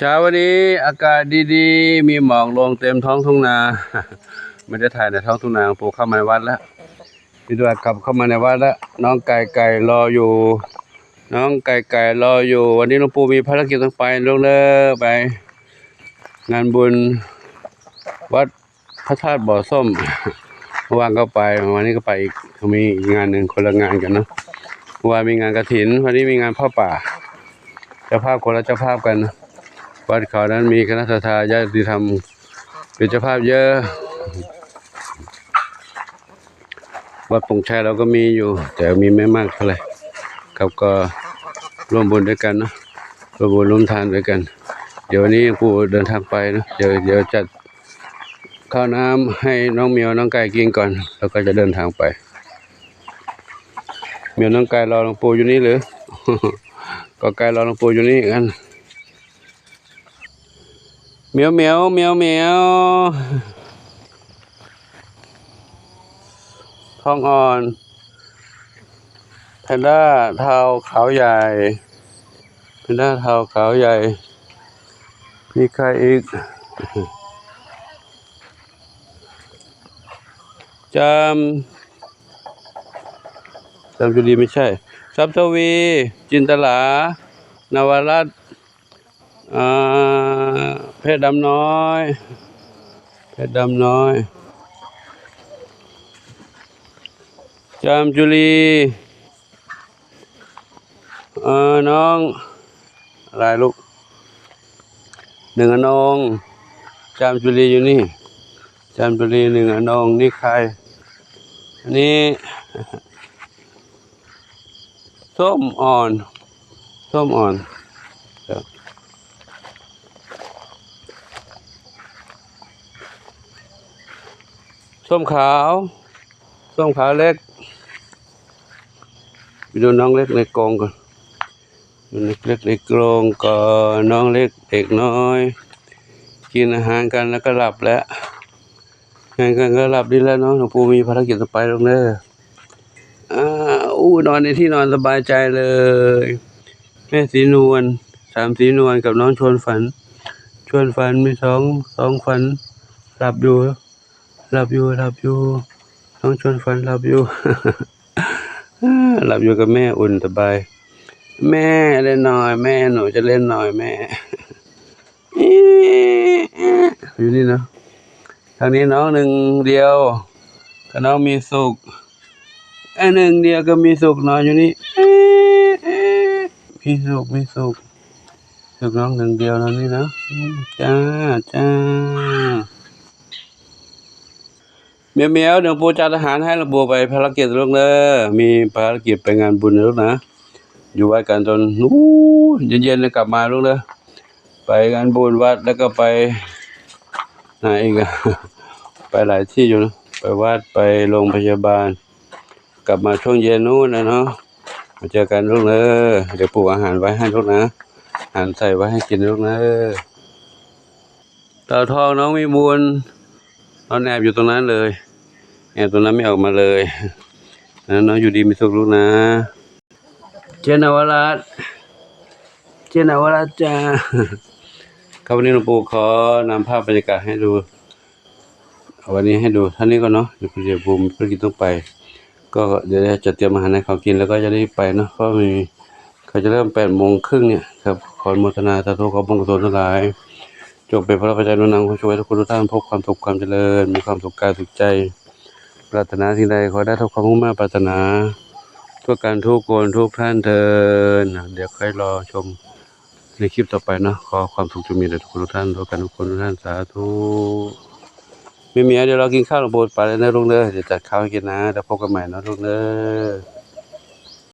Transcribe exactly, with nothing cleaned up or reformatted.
เช้าวันนี้อากาศดีๆ มีหมอกลงเต็มท้องทุ่งนา ไม่ได้ถ่ายในท้องทุ่งนา หลวงปู่เข้ามาในวัดแล้ว พี่ดวดขับเข้ามาในวัดแล้ว น้องไก่ไก่รออยู่ น้องไก่ไก่รออยู่ วันนี้หลวงปู่มีภารกิจต้องไป ลงเด้อ ไป งานบุญ วัดพระธาตุบ่อส้ม เมื่อวานก็ไป วันนี้ก็ไปอีก มีอีกงานหนึ่ง คนละงานกันเนาะ เมื่อวานมีงานกฐิน วันนี้มีงานผ้าป่า เจ้าภาพคนละเจ้าภาพกันนะ วัดเขานั้นมีคณะศรัทธาญาติธรรมเป็นเจ้าภาพเยอะ วัดปงชัยเราก็มีอยู่ แต่มีไม่มากเท่าไหร่ ครับ ก็ร่วมบุญด้วยกันเนาะ ร่วมบุญร่วมทานด้วยกัน เดี๋ยววันนี้หลวงปู่เดินทางไปเนาะ เดี๋ยว เดี๋ยวจัดข้าวน้ำให้น้องเหมียวน้องไก่กินก่อน แล้วก็จะเดินทางไป เหมียวน้องไก่รอหลวงปู่อยู่นี่หรือ ก็ไก่รอหลวงปู่อยู่นี่กัน เหมียวเหมียวเหมียวเหมียว ทองอ่อน แพนด้าเทาขาวใหญ่ แพนด้าเทาขาวใหญ่ มีใครอีก จาม จามจุลีไม่ใช่ จามทวี จินตลา นวรัตน์ อ่า เพชรดำน้อย เพชรดำน้อย จามจุลี เอ่อ น้อง อะไรลูก หนึ่งอนง จามจุลีอยู่นี่ จามจุลี หนึ่งอนง นี่ใคร อันนี้ ส้มอ่อน ส้มอ่อน ครับ ส้มขาว ส้มขาวเล็ก ไปดูน้องเล็กในกรงก่อน ดูเล็กๆในกรงก่อน น้องเล็กเด็กน้อย กินอาหารกันแล้วก็หลับแล้ว งานกันก็หลับดีแล้วเนาะ หลวงปู่มีภารกิจจะไปลงเด้อ อ่า อู้ นอนในที่นอนสบายใจเลย แม่สีนวล สามสีนวลกับน้องชวนฝัน ชวนฝันมีสอง สองฝัน หลับอยู่ หลับอยู่ หลับอยู่ น้องชวนฝันหลับอยู่ หลับอยู่กับแม่อุ่นสบาย แม่เล่นหน่อย แม่ หนูจะเล่นหน่อย แม่ อยู่นี่เนาะ ทางนี้น้องหนึ่งเดียว ก็น้องมีสุข อันหนึ่งเดียวก็มีสุขนอนอยู่นี่ มีสุข มีสุข สุขน้องหนึ่งเดียวนอนนี่นะ อืม จ้า จ้า เหมียวเหมียว เดี๋ยวปู่จัดอาหารให้ หลวงปู่ไปภารกิจลูกเด้อ มีภารกิจไปงานบุญนะลูกนะ อยู่วัดกันจน อู้ เย็นๆ แล้วกลับมาลูกเด้อ ไปงานบุญวัด แล้วก็ไปไหนอีกอะ ไปหลายที่อยู่นะ ไปวัด ไปโรงพยาบาล กลับมาช่วงเย็นนู้นนะเนาะ มาเจอกันลูกเด้อ เดี๋ยวปู่อาหารไว้ให้ลูกนะ อาหารใส่ไว้ให้กินลูกเด้อ เต่าทองน้องมีบุญ นอนแอบอยู่ตรงนั้นเลย แอบตรงนั้นไม่ออกมาเลย นะ น้องอยู่ดีมีสุขลูกนะ เจนนวรัตน์ เจนนวรัตน์จ้า ครับ วันนี้หลวงปู่ขอนำภาพบรรยากาศให้ดู วันนี้ให้ดูเท่านี้ก่อนเนาะ เดี๋ยวปู่มีภารกิจต้องไป ก็เดี๋ยวจะเตรียมอาหารให้เขากิน แล้วก็จะรีบไปเนาะ เพราะมี เขาจะเริ่มแปดโมงครึ่งเนี่ยครับ ขออนุโมทนาสาธุ ขอบุญกุศลทั้งหลาย จงเป็นพระปัจจัยหนุนนำ ขอช่วยทุกคนทุกท่านพบความสุขความเจริญ มีความสุขกายสุขใจ ปรารถนาสิ่งใดขอได้ทุกความมุ่งมา่ปรารถนา ทั่วกันทุกคนทุกท่านเทอญ เดี๋ยวค่อยรอชมในคลิปต่อไปเนาะ ขอความสุขจงมีแด่ทุกคนทุกท่าน ทั่วกันทุกคนทุกท่าน สาธุ ไม่มี เดี๋ยวเรากินข้าวหลวงปู่ไปแล้วนะลูกเด้อ เดี๋ยวจัดข้าวให้กินนะ แล้วพบกันใหม่นะลูกเด้อ